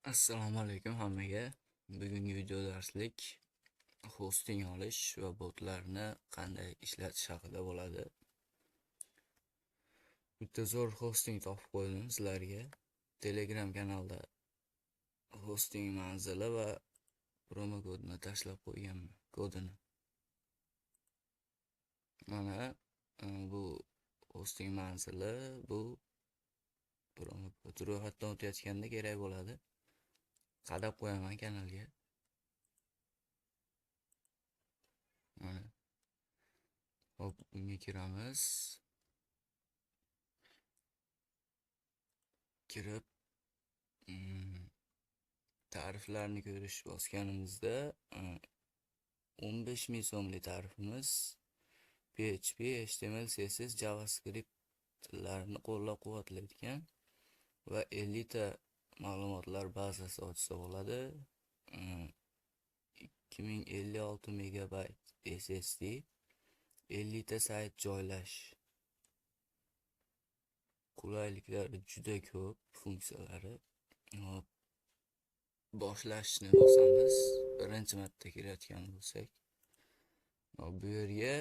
Assalomu alaykum hammaga. Bugungi video darslik hosting olish va botlarni qanday ishlatish haqida bo'ladi. Bitta zo'r hosting topib qo'ydim sizlarga. Telegram kanalda hosting manzili va promo kodini tashlab qo'yganman, kodini. Mana bu hosting manzili, bu promo kod. Ro'yxatdan o'tayotganda kerak bo'ladi. Qadab qo'yaman kanalga. Mana. Hop, bunga kiramiz. Kirib, tariflarni ko'rish bosganimizda 15 000 so'mlik tarifimiz PHP, HTML, CSS, JavaScript tillarini qo'llab-quvvatlaydigan va 50 ta ma'lumotlar bazasi ochsa bo'ladi. 2056 megabayt SSD, 50 ta sayt joylash qulayliklari juda ko'p, funksiyalari. Hop, boshlashni bosamiz. Birinchi marta kirayotgan bo'lsak, hop, bu yerga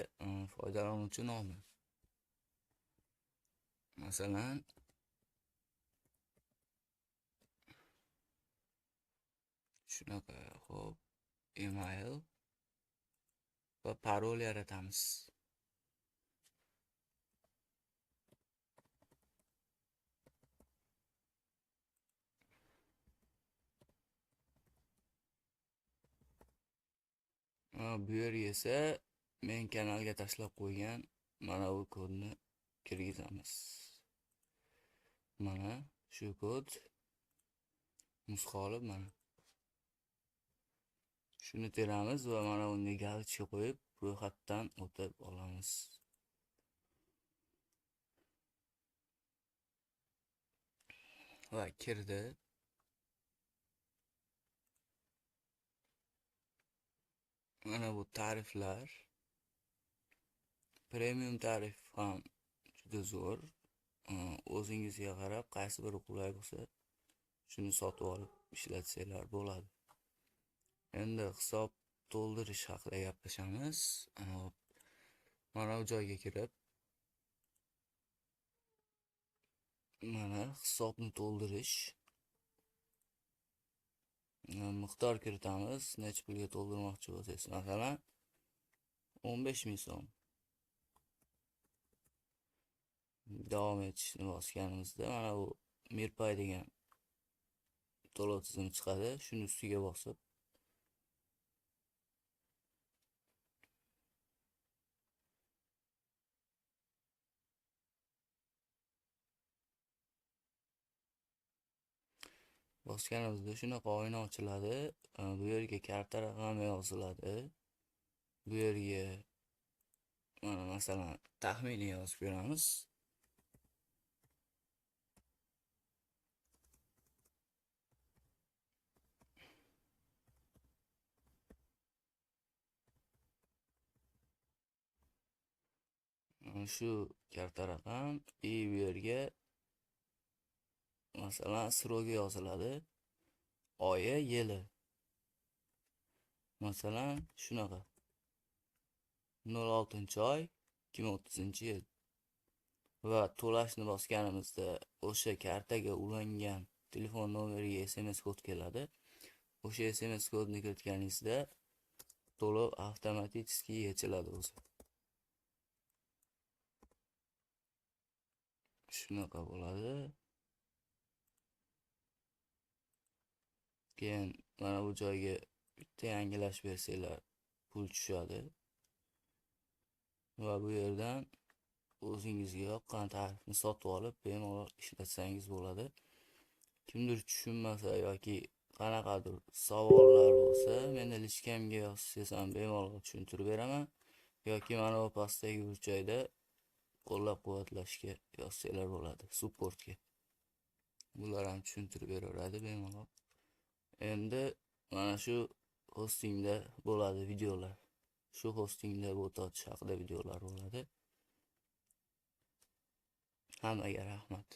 foydalanuvchi nomi. Masalan, shunaqa, hop, email va parol yaratamiz. Bu yerga esa men kanalga tashlab qo'ygan mana bu kodni kirgizamiz. Mana shu kod nusxa olib mana shuni teramiz va mana bunga galочка qo'yib ro'yxatdan o'tib olamiz. Va kirdi. Mana bu tariflar. Premium tarif ham juda zo'r. O'zingizga qarab qaysi biri qulay bo'lsa, shuni sotib olib ishlatsanglar bo'ladi. Endi hisob to'ldirish haqida gaplashamiz. Hop, mana bu joyga kirib, mana hisobni to'ldirish, miqdor kiritamiz. Necha pulga to'ldirmoqchi bo'lsangiz, masalan, 15 000 so'm. Davom etishni bosganimizda mana bu Mirpay degan to'lov tizimi chiqadi. Shuni ustiga bosib bosganimizda shunaqa oyna ochiladi. Bu yerga karta raqami yoziladi. Bu yerga mana masalan taxminiy yozib ko'ramiz. Shu karta raqam bu yerga masalan srogi yoziladi. Oyi, yili. Masalan shunaqa. 06-oy 2030-yil. Va to'lashni bosganimizda o'sha kartaga ulangan telefon nomeriga SMS kod keladi. O'sha SMS kodni kiritganingizda to'lov avtomatik yechiladi o'zi. Shunaqa bo'ladi. Keyin mana bu joyga bitta yangilash bersanglar pul tushadi. Va bu yerdan o'zingizga yoqqan tarifni sotib olib bemalol ishlatsangiz bo'ladi. Kimdir tushunmasa yoki qanaqadir savollar bo'lsa, meni lichkamga yozsangiz ham bemalol tushuntirib beraman yoki mana bu pastdagi burchakda qo'llab-quvvatlashga yozsanglar bo'ladi, supportga. Bular ham tushuntirib beraveradi bemalol. Endi mana shu hostingda bo'ladi videolar. Shu hostingda bot ochish haqida videolar bo'ladi. Hammaga rahmat.